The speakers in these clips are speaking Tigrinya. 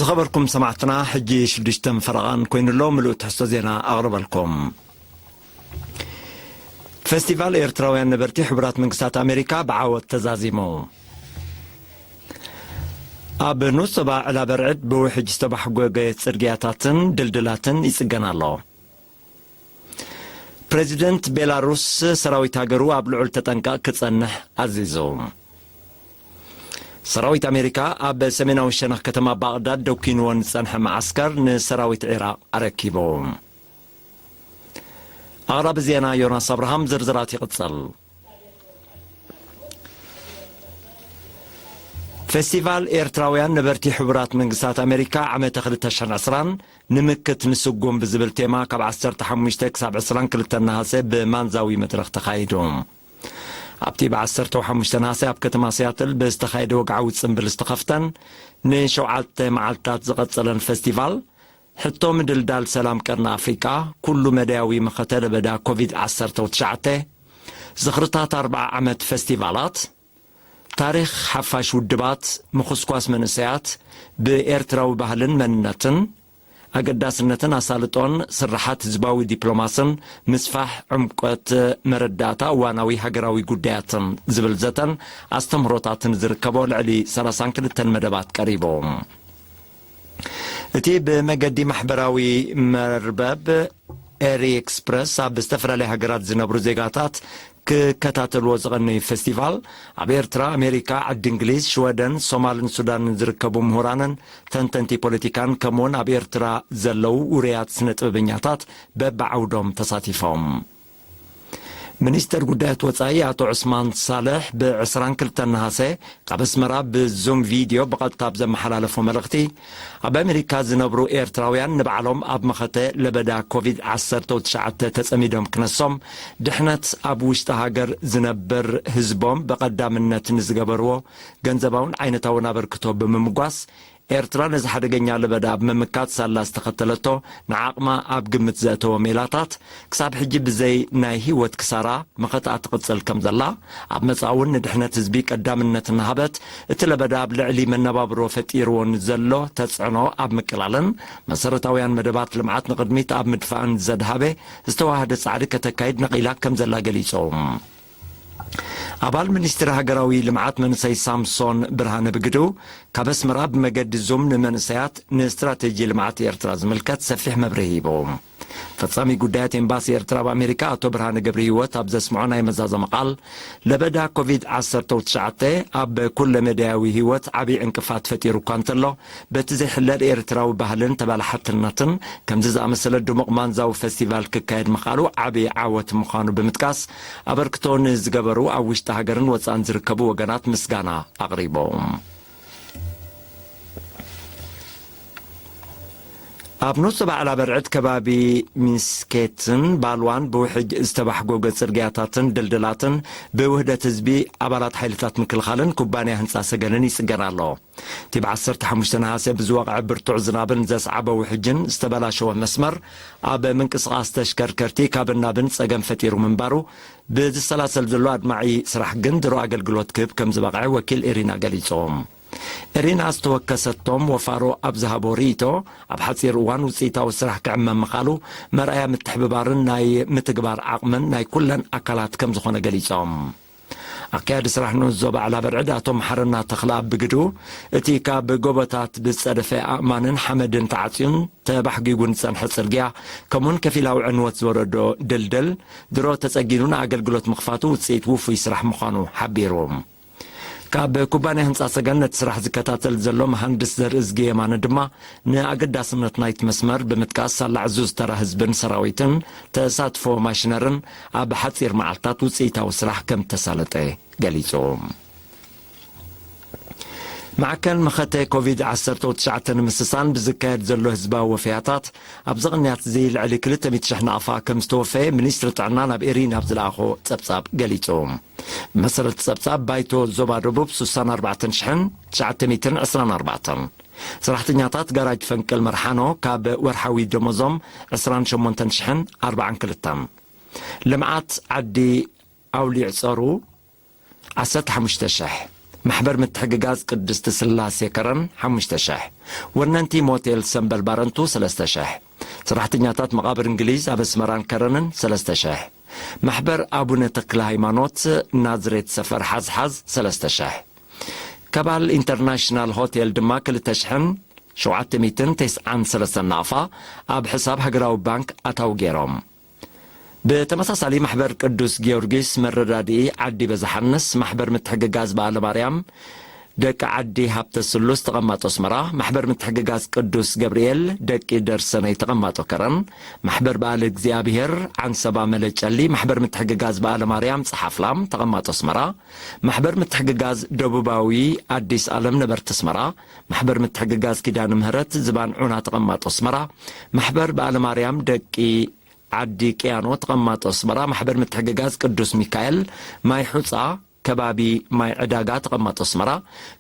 ዝኸበርኩም ሰማዕትና፣ ሕጂ ሽዱሽተ ፈረቓን ኮይኑሎ፣ ምሉእ ትሕዝቶ ዜና ኣቕርበልኩም። ፈስቲቫል ኤርትራውያን ነበርቲ ሕቡራት መንግስታት ኣሜሪካ ብዓወት ተዛዚሙ። ኣብ ኑሶባ ዕላበርዕድ ብውሕጅ ዝተባሕጎገ ጽርግያታትን ድልድላትን ይጽገን ኣሎ። ፕሬዚደንት ቤላሩስ ሰራዊት ሃገሩ ኣብ ልዑል ተጠንቀቕ ክጸንሕ ኣዚዙ። ሰራዊት ኣሜሪካ ኣብ ሰሜናዊ ሸነኽ ከተማ ባቕዳድ ደኪንዎ ንጸንሐ መዓስከር ንሰራዊት ዒራቕ ኣረኪቡ። ኣቕራቢ ዜና ዮናስ ኣብርሃም፣ ዝርዝራት ይቕጽል። ፌስቲቫል ኤርትራውያን ነበርቲ ሕቡራት መንግስታት ኣሜሪካ ዓመተ ክልተ ሽሕን ዕስራን ንምክት ንስጉም ብዝብል ቴማ ካብ ዓሰርተ ሓሙሽተ ክሳብ ዕስራን ክልተን ነሃሰ ብማንዛዊ መድረኽ ተኻይዱ። ኣብቲ ብ ዓሰርተ ሓሙሽተ ነሃሰ ኣብ ከተማ ሲያትል ብዝተኻየደ ወግዓዊ ጽምብል ዝተኸፍተን ንሸውዓተ መዓልታት ዝቐጸለን ፈስቲቫል፣ ሕቶ ምድልዳል ሰላም ቀርኒ ኣፍሪቃ፣ ኩሉ መዳያዊ መኸተ ለበዳ ኮቪድ ዓሰርተ ትሽዓተ፣ ዝኽርታት ኣርብዓ ዓመት ፈስቲቫላት፣ ታሪኽ ሓፋሽ ውድባት፣ ምኹስኳስ መንእሰያት ብኤርትራዊ ባህልን መንነትን፣ ኣገዳስነትን ኣሳልጦን ስርሓት ህዝባዊ ዲፕሎማስን ምስፋሕ ዕምቆት መረዳእታ እዋናዊ ሃገራዊ ጉዳያትን ዝብል ዘተን ኣስተምህሮታትን ዝርከቦ ልዕሊ ሰላሳን ክልተን መደባት ቀሪቡ። እቲ ብመገዲ ማሕበራዊ መርበብ ኤሪ ኤክስፕረስ ኣብ ዝተፈላለያ ሃገራት ዝነብሩ ዜጋታት ክከታተልዎ ዝቐነዩ ፈስቲቫል፣ ኣብ ኤርትራ፣ ኣሜሪካ፣ ዓዲ እንግሊዝ፣ ሽወደን፣ ሶማልን ሱዳንን ዝርከቡ ምሁራንን ተንተንቲ ፖለቲካን፣ ከምኡውን ኣብ ኤርትራ ዘለዉ ውሩያት ስነ ጥበበኛታት በብዓውዶም ተሳቲፎም። ሚኒስተር ጉዳያት ወጻኢ ኣቶ ዑስማን ሳልሕ ብ ዕስራን ክልተን ነሃሰ ካብ ኣስመራ ብዙም ቪድዮ ብቐጥታ ኣብ ዘመሓላለፎ መልእኽቲ፣ ኣብ ኣሜሪካ ዝነብሩ ኤርትራውያን ንባዕሎም ኣብ መኸተ ለበዳ ኮቪድ ዓሰርተ ትሽዓተ ተጸሚዶም ክነሶም፣ ድሕነት ኣብ ውሽጢ ሃገር ዝነብር ህዝቦም ብቐዳምነት ንዝገበርዎ ገንዘባውን ዓይነታውን ኣበርክቶ ብምምጓስ፣ ኤርትራ ነዚ ሓደገኛ ለበዳ ኣብ ምምካት ሳላ ዝተኸተለቶ ንዓቕማ ኣብ ግምት ዘእተወ ሜላታት፣ ክሳብ ሕጂ ብዘይ ናይ ህይወት ክሳራ መኸተኣ ትቕጽል ከም ዘላ፣ ኣብ መጻኢ እውን ንድሕነት ህዝቢ ቀዳምነት እናሃበት፣ እቲ ለበዳ ኣብ ልዕሊ መነባብሮ ፈጢርዎ ንዘሎ ተጽዕኖ ኣብ ምቅላልን መሰረታውያን መደባት ልምዓት ንቕድሚት ኣብ ምድፋእን ዘድሃበ ዝተዋህደ ጻዕሪ ከተካይድ ነቒላ ከም ዘላ ገሊጹ። ኣባል ሚኒስትሪ ሃገራዊ ልምዓት መንእሰይ ሳምሶን ብርሃነ ብግዱ፣ ካብ ኣስመራ ብመገዲ ዙም ንመንእሰያት ንስትራቴጂ ልምዓት ኤርትራ ዝምልከት ሰፊሕ መብርሂ ሂቡ። ፈጻሚ ጉዳያት ኤምባሲ ኤርትራ ኣብ ኣሜሪካ ኣቶ ብርሃነ ገብረ ህይወት ኣብ ዘስምዖ ናይ መዛዘሚ ቃል፣ ለበዳ ኮቪድ ዓሰርተ ትሽዓተ ኣብ ኩለ መዳያዊ ህይወት ዓቢ ዕንቅፋት ፈጢሩ እኳ እንተሎ፣ በቲ ዘይሕለል ኤርትራዊ ባህልን ተባላሓትነትን ከምዚ ዝኣመሰለ ድሙቕ ማንዛዊ ፈስቲቫል ክካየድ ምኽኣሉ ዓቢ ዓወት ምዃኑ ብምጥቃስ፣ ኣበርክቶ ንዝገበሩ ኣብ ውሽጢ ሃገርን ወጻእን ዝርከቡ ወገናት ምስጋና ኣቕሪቦም። ኣብ ኑሶባ ዕላበርዕድ ከባቢ ሚስኬትን ባልዋን ብውሕጅ ዝተባሕጎገ ጽርግያታትን ድልድላትን ብውህደት ህዝቢ፣ ኣባላት ሓይልታት ምክልኻልን ኩባንያ ህንጻ ሰገንን ይጽገን ኣሎ። እቲ ብ ዓሰርተ ሓሙሽተ ነሃሰ ብዝወቕዐ ብርቱዕ ዝናብን ዘስዓቦ ውሕጅን ዝተበላሸወ መስመር፣ ኣብ ምንቅስቓስ ተሽከርከርቲ ካብን ናብን ጸገም ፈጢሩ ምንባሩ፣ ብዝሰላሰል ዘሎ ኣድማዒ ስራሕ ግን ድሮ ኣገልግሎት ክህብ ከም ዝበቕዐ ወኪል ኤሪና ገሊጹ። ኤሪና ዝተወከሰቶም ወፋሮ ኣብ ዝሃቦ ርእይቶ፣ ኣብ ሓጺር እዋን ውጽኢታዊ ስራሕ ክዕመም ምኻሉ መርኣያ ምትሕብባርን ናይ ምትግባር ዓቕምን ናይ ኩለን ኣካላት ከም ዝኾነ ገሊጾም። ኣካያዲ ስራሕ ንኡስ ዞባ ዕላበርዕድ ኣቶ መሓረና ተኽለኣብ ብግዱ፣ እቲ ካብ ጎቦታት ብዝጸደፈ ኣእማንን ሓመድን ተዓጽዩን ተባሕጊጉን ዝጸንሐ ጽርግያ፣ ከምኡውን ከፊላዊ ዕንወት ዝወረዶ ድልድል፣ ድሮ ተጸጊኑ ንኣገልግሎት ምኽፋቱ ውጽኢት ውፉይ ስራሕ ምዃኑ ሓቢሩ። ካብ ኩባንያ ህንጻ ሰገን ነቲ ስራሕ ዝከታተል ዘሎ መሃንድስ ዘርእዝጊ የማነ ድማ፣ ንኣገዳስነት ናይቲ መስመር ብምጥቃስ፣ ሳላ ዕዙዝ ተራ ህዝብን ሰራዊትን ተሳትፎ ማሽነርን ኣብ ሓጺር መዓልታት ውጽኢታዊ ስራሕ ከም ተሳለጠ ገሊጹ። ማዕከን መኸተ ኮቪድ ዓሰርተ ትሽዓተ ንምስሳን ብዝካየድ ዘሎ ህዝባዊ ወፈያታት፣ ኣብዚ ቅንያት እዚ ልዕሊ ክልተ ሚእቲ ሽሕ ናቕፋ ከም ዝተወፈየ ሚኒስትሪ ጥዕና ናብ ኤሪና ኣብ ዝለኣኾ ጸብጻብ ገሊጹ። ብመሰረት ጸብጻብ ባይቶ ዞባ ደቡብ፣ ስሳን ኣርባዕተን ሽሕን ትሽዓተ ሚእትን ዕስራን ኣርባዕተን ሰራሕተኛታት ጋራጅ ፈንቅል መርሓኖ ካብ ወርሓዊ ደሞዞም ዕስራን ሸሞንተን ሽሕን ኣርባዓን ክልተን። ልምዓት ዓዲ ኣውሊዕ ጸሩ ዓሰርተ ሓሙሽተ ሽሕ። ማሕበር ምትሕግጋዝ ቅድስቲ ስላሴ ከረን ሓሙሽተ ሽሕ። ወነንቲ ሞቴል ሰምበል ባረንቱ ሰለስተ ሽሕ። ሰራሕተኛታት መቓብር እንግሊዝ ኣብ ኣስመራን ከረንን ሰለስተ ሽሕ። ማሕበር ኣቡነ ተክለ ሃይማኖት ናዝሬት ሰፈር ሓዝሓዝ ሰለስተ ሽሕ። ከባል ኢንተርናሽናል ሆቴል ድማ ክልተ ሽሕን ሸውዓተ ሚእትን ተስዓን ሰለስተን ናቕፋ ኣብ ሕሳብ ሃገራዊ ባንክ ኣታዊ ገይሮም። ብተመሳሳሊ ማሕበር ቅዱስ ጊዮርጊስ መረዳድኢ ዓዲ በዛሓንስ፣ ማሕበር ምትሕግጋዝ በዓለ ማርያም ደቂ ዓዲ ሃብተ ስሉስ ተቐማጦ ኣስመራ፣ ማሕበር ምትሕግጋዝ ቅዱስ ገብርኤል ደቂ ደርሰነይ ተቐማጦ ከረን፣ ማሕበር በዓለ እግዚኣብሔር ዓንሰባ መለጨሊ፣ ማሕበር ምትሕግጋዝ በዓለ ማርያም ጸሓፍላም ተቐማጦ ኣስመራ፣ ማሕበር ምትሕግጋዝ ደቡባዊ ኣዲስ ኣለም ነበርቲ ኣስመራ፣ ማሕበር ምትሕግጋዝ ኪዳነ ምህረት ዝባን ዑና ተቐማጦ ኣስመራ፣ ማሕበር በዓለ ማርያም ደቂ ዓዲ ቅያኖ ተቐማጦ ኣስመራ፣ ማሕበር ምትሕግጋዝ ቅዱስ ሚካኤል ማይ ሑጻ ከባቢ ማይ ዕዳጋ ተቐማጦ ኣስመራ፣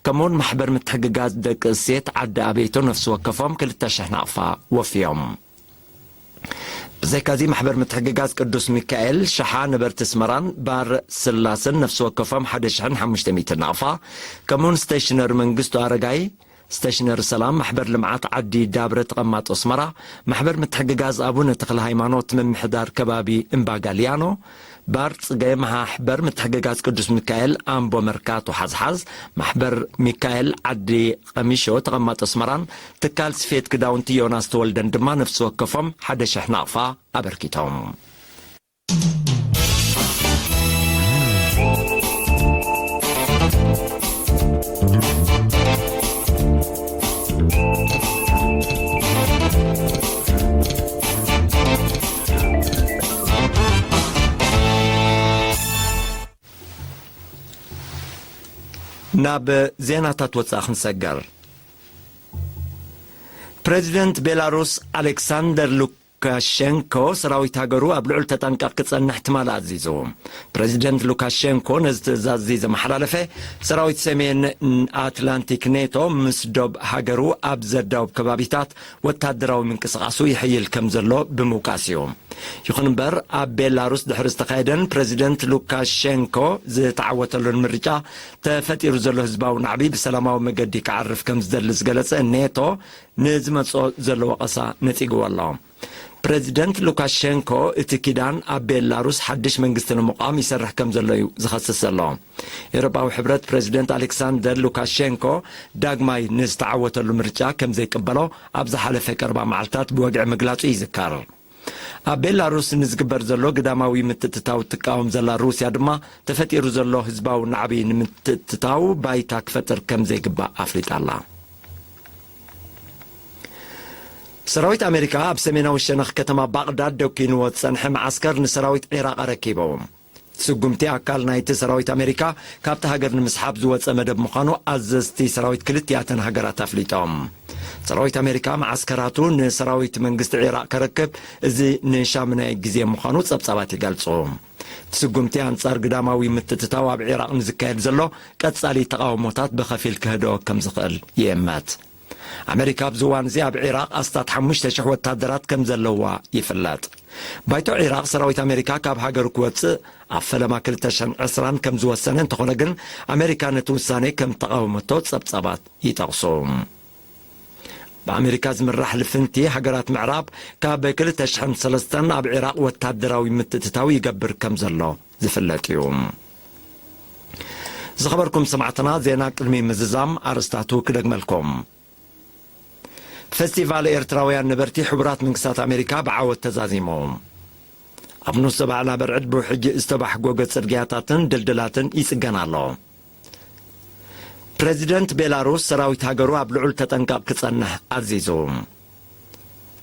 ከምኡውን ማሕበር ምትሕግጋዝ ደቂ እሴት ዓዲ ኣበይቶ ነፍሲ ወከፎም ክልተ ሽሕ ናቕፋ ወፍዮም። ብዘይካዚ ማሕበር ምትሕግጋዝ ቅዱስ ሚካኤል ሸሓ ነበርቲ ኣስመራን ባር ስላስን ነፍሲ ወከፎም ሓደ ሽሕን ሓሙሽተ ሚእትን ናቕፋ፣ ከምኡውን ስቴሽነር መንግስቱ ኣረጋይ ስቴሽነሪ ሰላም፣ ማሕበር ልምዓት ዓዲ ዳብረ ተቐማጦ ኣስመራ፣ ማሕበር ምትሕግጋዝ ኣቡነ ተክለ ሃይማኖት ምምሕዳር ከባቢ እምባ ጋልያኖ፣ ባር ጽገ ማሕበር ምትሕግጋዝ ቅዱስ ሚካኤል ኣምቦ መርካቶ ሓዝሓዝ፣ ማሕበር ሚካኤል ዓዲ ቀሚሾ ተቐማጦ ኣስመራን ትካል ስፌት ክዳውንቲ ዮናስ ተወልደን ድማ ነፍሲ ወከፎም ሓደ ሽሕ ናቕፋ ኣበርኪቶም። ናብ ዜናታት ወጻኢ ክንሰገር። ፕሬዚደንት ቤላሩስ ኣሌክሳንደር ሉካሸንኮ ሰራዊት ሃገሩ ኣብ ልዑል ተጠንቀቕ ክጸንሕ ትማሊ ኣዚዙ። ፕሬዚደንት ሉካሸንኮ ነዚ ትእዛዝ እዚ ዘመሓላለፈ፣ ሰራዊት ሰሜን ኣትላንቲክ ኔቶ ምስ ዶብ ሃገሩ ኣብ ዘዳውብ ከባቢታት ወታደራዊ ምንቅስቓሱ ይሕይል ከም ዘሎ ብምውቃስ እዩ። ይኹን እምበር፣ ኣብ ቤላሩስ ድሕሪ ዝተኻየደን ፕሬዚደንት ሉካሸንኮ ዝተዓወተሉን ምርጫ ተፈጢሩ ዘሎ ህዝባዊ ናዕቢ ብሰላማዊ መገዲ ክዓርፍ ከም ዝደሊ ዝገለጸ ኔቶ፣ ንዝመጽኦ ዘሎ ወቐሳ ነጺግዎ ኣሎ። ፕሬዚደንት ሉካሸንኮ፣ እቲ ኪዳን ኣብ ቤላሩስ ሓድሽ መንግስቲ ንምቋም ይሰርሕ ከም ዘሎ እዩ ዝኸስስ ዘሎ። ኤውሮጳዊ ሕብረት፣ ፕሬዚደንት ኣሌክሳንደር ሉካሸንኮ ዳግማይ ንዝተዓወተሉ ምርጫ ከም ዘይቅበሎ ኣብ ዝሓለፈ ቀረባ መዓልታት ብወግዒ ምግላጹ ይዝከር። ኣብ ቤላሩስ ንዝግበር ዘሎ ግዳማዊ ምትእትታው ትቃወም ዘላ ሩስያ ድማ፣ ተፈጢሩ ዘሎ ህዝባዊ ናዕቢ ንምትእትታው ባይታ ክፈጥር ከም ዘይግባእ ኣፍሊጣ ኣላ። ሰራዊት ኣሜሪካ ኣብ ሰሜናዊ ሸነኽ ከተማ ባቕዳድ ደኪንዎ ዝጸንሐ መዓስከር ንሰራዊት ዒራቕ ኣረኪቡ። ስጉምቲ ኣካል ናይቲ ሰራዊት ኣሜሪካ ካብቲ ሃገር ንምስሓብ ዝወጸ መደብ ምዃኑ ኣዘዝቲ ሰራዊት ክልቲኣተን ሃገራት ኣፍሊጦም። ሰራዊት ኣሜሪካ መዓስከራቱ ንሰራዊት መንግስቲ ዒራቕ ከረክብ፣ እዚ ንሻምናይ ግዜ ምዃኑ ጸብጻባት ይገልጹ። እቲ ስጉምቲ ኣንጻር ግዳማዊ ምትእትታው ኣብ ዒራቕ ንዝካየድ ዘሎ ቀጻሊ ተቓውሞታት ብኸፊል ክህድኦ ከም ዝኽእል ይእመት። ኣሜሪካ ኣብዚ እዋን እዚ ኣብ ዒራቕ ኣስታት ሓሙሽተ ሽሕ ወታደራት ከም ዘለዋ ይፍለጥ። ባይቶ ዒራቕ፣ ሰራዊት ኣሜሪካ ካብ ሃገሩ ክወጽእ ኣብ ፈለማ ክልተ ሽሕን ዕስራን ከም ዝወሰነ እንተኾነ ግን፣ ኣሜሪካ ነቲ ውሳኔ ከም ተቓወመቶ ጸብጻባት ይጠቕሱ። ብኣሜሪካ ዝምራሕ ልፍንቲ ሃገራት ምዕራብ ካብ ክልተ ሽሕን ሰለስተን ኣብ ዒራቕ ወታደራዊ ምትእትታው ይገብር ከም ዘሎ ዝፍለጥ እዩ። ዝኸበርኩም ሰማዕትና፣ ዜና ቅድሚ ምዝዛም ኣርእስታቱ ክደግመልኩም። ፈስቲቫል ኤርትራውያን ነበርቲ ሕቡራት መንግስታት ኣሜሪካ ብዓወት ተዛዚሙ። ኣብ ንሱ በዓል ኣበርዕድ ብውሕጅ ዝተባሕጎገ ጽርግያታትን ድልድላትን ይጽገን ኣሎ። ፕረዚደንት ቤላሩስ ሰራዊት ሃገሩ ኣብ ልዑል ተጠንቀቕ ክጸንሕ ኣዚዙ።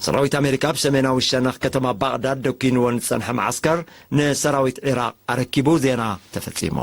ሰራዊት ኣሜሪካ ኣብ ሰሜናዊ ሸነኽ ከተማ ባቕዳድ ደኪንዎ ንጸንሐ መዓስከር ንሰራዊት ዒራቕ ኣረኪቡ። ዜና ተፈጺሙ።